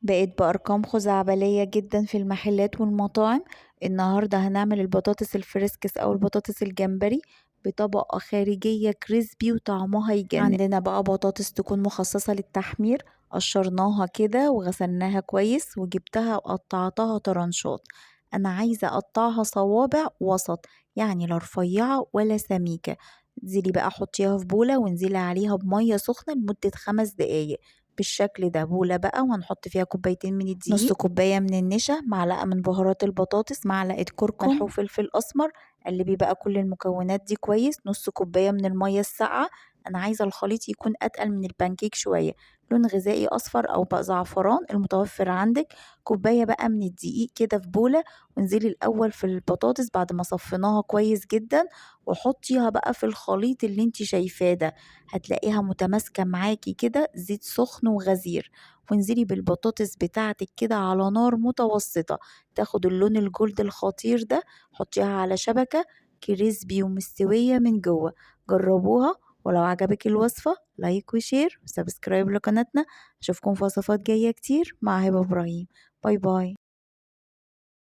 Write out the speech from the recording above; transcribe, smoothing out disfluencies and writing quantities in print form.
بقت بأرقام خزعبلية جدا في المحلات والمطاعم. النهاردة هنعمل البطاطس الفريسكس أو البطاطس الجمبري بطبقة خارجية crispy وطعمها يجنن. عندنا بقى بطاطس تكون مخصصة للتحمير، قشرناها كده وغسلناها كويس وجبتها وقطعتها طرنشات. أنا عايزة أقطعها صوابع وسط، يعني لا رفيعة ولا سميكة. انزلي بقى حطيها في بولة وانزلي عليها بمية سخنة لمدة 5 دقايق بالشكل ده. بولة بقى وهنحط فيها كوبايتين من الدقيق، نص كوباية من النشا، معلقة من بهارات البطاطس، معلقة كركم، ملح وفلفل أسمر. قلبي بقى كل المكونات دي كويس. نص كوباية من المية الساقعة. أنا عايزة الخليط يكون أتقل من البانكيك شوية، لون غذائي أصفر أو بقى زعفران المتوفر عندك. كوباية بقى من الدقيق كده في بولة، وانزلي الأول في البطاطس بعد ما صفيناها كويس جدا، وحطيها بقى في الخليط اللي انت شايفاه ده، هتلاقيها متماسكة معاكي كده. زيت سخن وغزير، وانزلي بالبطاطس بتاعتك كده على نار متوسطة تاخد اللون ال gold الخطير ده. حطيها على شبكة crispy ومستوية من جوه. جربوها، ولو عجبك الوصفة like و share و subscribe لقناتنا. اشوفكم في وصفات جاية كتير مع هبة ابراهيم. bye bye.